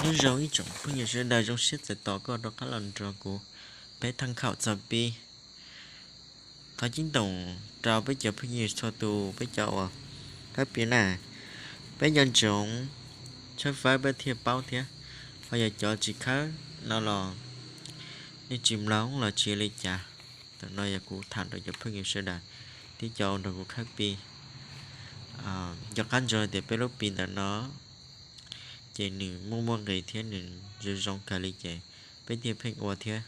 Nyob zoo ib tsoom phooj ywg sawv daws, zoo siab txais tos koj rov qab los nrog kuv peb tham khawm txog pi. Thov ceeb toom rau peb cov phooj ywg txhua tus, peb cov uas khawb pi na, peb nco ntsoov tshawb fawb peb thiaj paub thiab. Ho yog cov tsis khawb no los nej tsis mloog los tsis ua li cas. Ntawm no yog kuv tham rau cov phooj ywg sawv daws thiab cov nrog kuv khawb pi. Nco qab ntsoov tias peb lub pi ntawm no ces nws muaj muaj nqis thiab nws zoo zoo kawg li ces peb thiaj pheej ua thiab.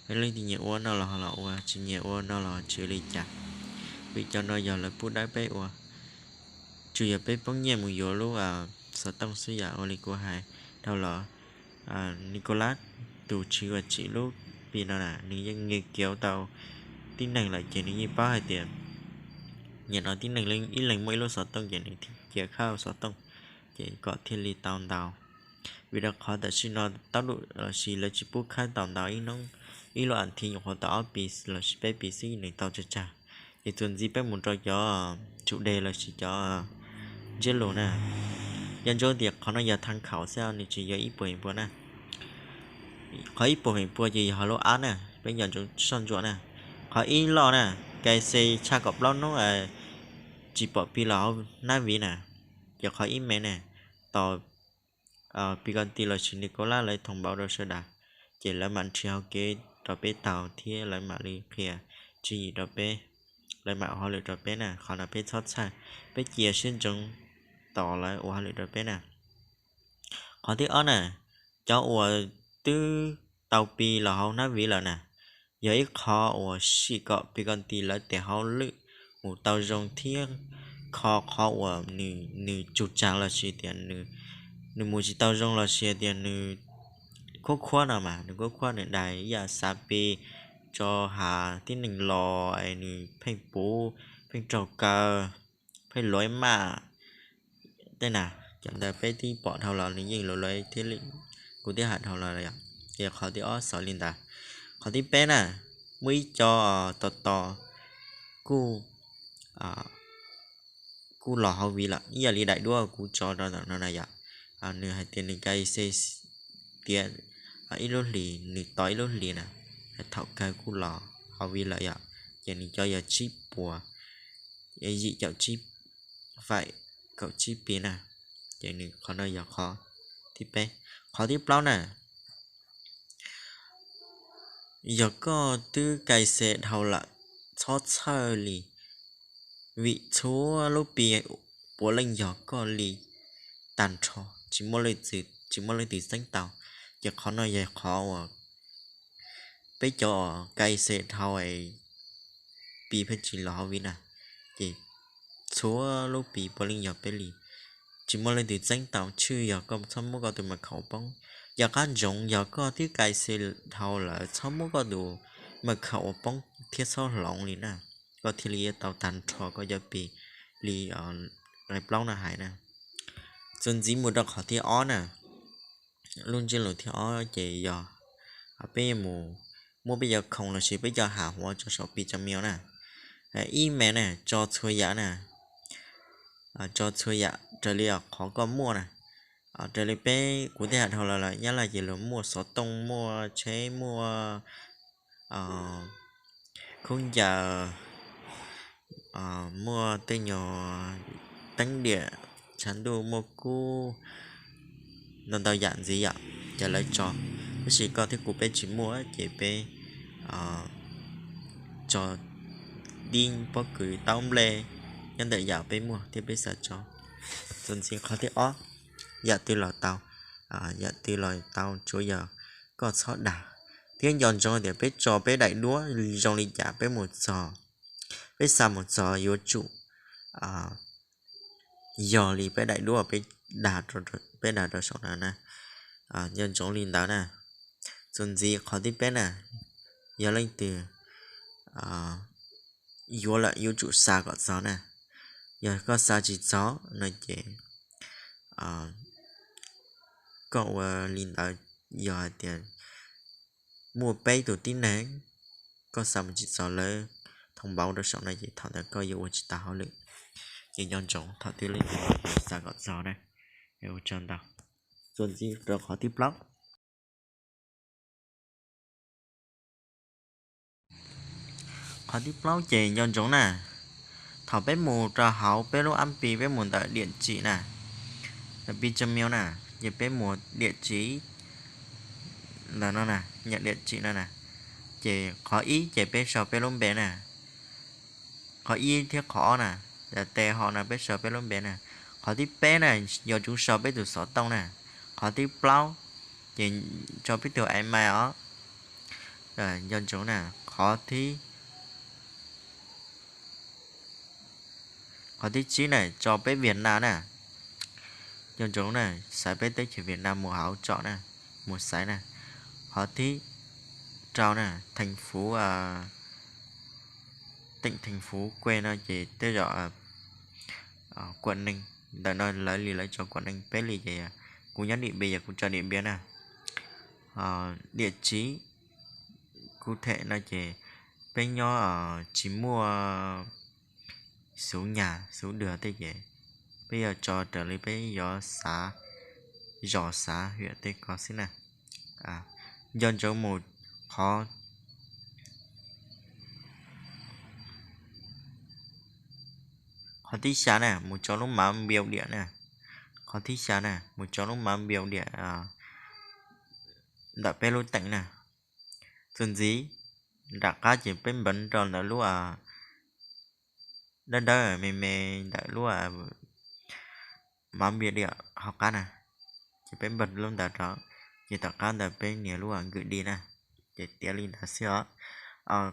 Peb leej twg nyiam ua no los ho los ua, tsis nyiam ua no los tsis ua li cas. Vim cov no yog lawv pub dawb peb ua. Tsuas yog peb poob nyiaj mus yuav lub xov tooj xwb yom. Ua li kuv hais dhau los, Nicolas tus tswv uas tsim lub pi no na, nws yeej nghiên cứu tau tib neeg lawm ces nws yeej paub hais tias nim no tib neeg ib leeg muaj ib lub xov tooj ces nws thiaj cia khawb xov tooj ces kom thiaj li tau ntau. Vim rau qhov tam sim no tau lub lossis lawv tsis pub khawb tau ntau, ib hnub ib lub as thiv nyuam qhuav tau ob pi lossis peb pi xwb nws tau tsawg tsawg. Ces txuas ntxiv peb mus rau cov chủ đề lossis cov ntsiab lus na. Nco ntsoov tias qhov no yog tham khawm xwb, nws tsis yog ib puas feem pua na. Qhov ib puas feem pua ces yog hauv lub app na, peb nco ntsoov soj ntsuam na. Qhov ib loj na, cài xe tshaj kaum plaub hnub tsis pom pi los hauv hnab viv na. Ces qhov ib me na, tos pi koj ti lossis Nicolas lawv thông báo rau sawv daws, ces lawv mam nrhiav hauv kev rau peb tau thiab lawv mam li qhia tswv yim rau peb, lawv mam ua hauj lwm rau peb na. Qhov no peb txhob txhawj, peb cia siab ntsoov tos lawv ua hauj lwm rau peb na. Qhov thib ob na, cov uas twb tau pi los hauv hnab viv lawm na, yog ib qho uas sim kom pi koj ti lawv tes hauj lwm mus tau zoo thiab kho qhov uas nws tsum tsag lossis tias nws mus tsis tau zoo lossis tias nws khuab khuab no mas, nws khuab khuab nws dais ib yam xav pi tso hav tib neeg los es nws pheej puv, pheej raug kaw, pheej luav maj tej na. Cov ntawd peb twb pom dhau los nws yeej luav luav thiab li, kuv twb hais dhau los lawm yom. Ces qhov thib ob xaus li ntawd. Qhov thib peb na, muaj ib co tos tos kuj kuj los hauv viv lawm ib yam li daim duab kuv tso rau ntawm no na yom. Nws hais tias nws cài xe tiav ib lub hlis, nws tos ib lub hlis na, thaum kawg kuj los hauv viv lawm yom. Ces nws cov yog tsib puas yim caum tsib faim kaum tsib pi na. Ces nws qhov no yog qhov thib peb. Qhov thib plaub na, yog koj twb cài xe dhau lawm, txhob txhawj li, vim txhua lub pi puav leej yog koj li tag nrho, tsis muaj leej twg, tsis muaj leej twg txeeb tau. Ces qhov no yog qhov uas peb cov cài xe dhau pi pheej tsis los hauv viv na, ces txhua lub pi puav leej yog peb li, tsis muaj leej twg txeeb tau, tshwj yog koj txhob muab koj tus mật khẩu poob. Yog qab ntsoov yog koj twb cài xe dhau lawm txhob muab koj tus mật khẩu uas poob thiab txhob hloov li na, koj thiaj li yuav tau tag nrho koj cov pi li nqe plaub no hais na. Txuas ntxiv mus rau qhov thib ob na, lub ntsiab lus thib ob ces yog peb mus muab peb cov khoom lossis peb cov hàng hóa tso saum pi tso meo na. Ib me na, tso txhua yam na, tso txhua yam raws li qhov koj muaj na. Raws li peb, kuv twb hais dhau los lawm, Nyab Laj ces luag muaj xov tooj, muaj tsheb, muaj khaub ncaws, muaj tej nyuag teeb diam, tshav ntuj, muaj kub, ntau ntau yam ntxiv yom, ces lawv tso. Tab sis koj thiab kuv peb tsis muaj ces peb tso dib, pob kws, taub nplej, nyob ntawm yam peb muaj thiab peb xav tso. Txuas ntxiv qhov thib ob, yam twg los tau, yam twg los tau, tsuav yog koj txhob dag. Thiab nco ntsoov tias peb tso peb daim duab zoo li cas peb mus txog, peb xa mus txog yuav tsum yog li peb daim duab peb dag rau saum no na. Nco ntsoov li ntawd na. Txuas ntxiv qhov thib peb na, yog leej twg yuav lawm yuav tsum xa kom txog na. Yog koj xa tsis txog no ces koj ua li ntawd, yog hais tias muaj peb tus tib neeg koj xa mus tsis txog lawv thông báo rau saum no ces thaum ntawd koj yuav ua tsis tau hauj lwm. Ces nco ntsoov thaum twg leej twg xa kom txog na. Ua tsaug ntau. Txuas ntxiv rau qhov thib plaub. Qhov thib plaub ces nco ntsoov na, thaum peb mus rau hauv peb lub app Pi, peb mus ntawm địa chỉ na, ntawm Pi Gmail na, ces peb mus địa chỉ ntawm no na, nhập địa chỉ no na, ces qhov ib ces peb sau peb lub npe na, qhov ib thiab qhov ob na, tes hauv no peb sau peb lub npe na, qhov thib peb na, yuav tsum sau peb tus xov tooj na, qhov thib plaub ces tso peb tus email os. Nco ntsoov na, qhov thib qhov thib tsib na, tso peb Việt Nam na, nco ntsoov na, xaiv peb teb chaws Việt Nam mus hauv tsom na, mus xaiv na, qhov thib rau na, thành phố tỉnh thành phố quê no ces tej zaum Quảng Ninh, ntawm no lawv li lawv tso Quảng Ninh, peb li ces kuv nyob Điện Biên ces kuv tso Điện Biên na, địa chỉ cụ thể no ces peb nyob tsis muaj số nhà số đường tej ces peb yuav tso raws li peb yuav xav, zos xav huyện tej ko xwb na. Nco ntsoov mus qhov qhov thib xya na, mus tso lub mã Việt Nam na, qhov thib xya na, mus tso lub mã Việt Nam ntawm peb lub teem na. Txuas ntxiv nram qab ces peb npeev rau ntawm lub dawb dawb me me ntawm lub mã Việt Nam hauv qab na, ces peb npeev lub ntawd rau, ces tom qab ntawd peb nias lub gửi đi na, ces tiav li ntawd xwb os.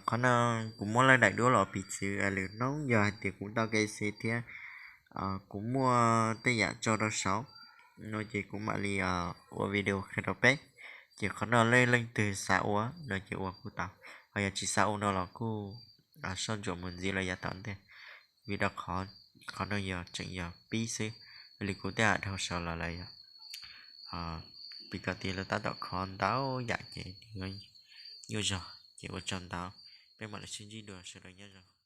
Qhov no kuv muab lawv daim duab los piv txwv, lwm hnub yog hais tias kuv tau kev xis thiab kuv muaj tej yam tso rau saud no ces kuv mam li ua video qhia rau peb. Ces qhov no leej leej twg xav ua no ces ua kuj tau, ho yog tsis xav ua no los kuj soj ntsuam mus ntxiv los yav tom ntej, vim rau qhov no yog tseem yog pib xwb, li kuv tej yam dhau saud los lawm yog piv txwv tias lawv tab tom kho ntau yam ces nyuaj zog, ces ua tsaug ntau, peb mam li sib ntsib dua, sawv daws nyob zoo.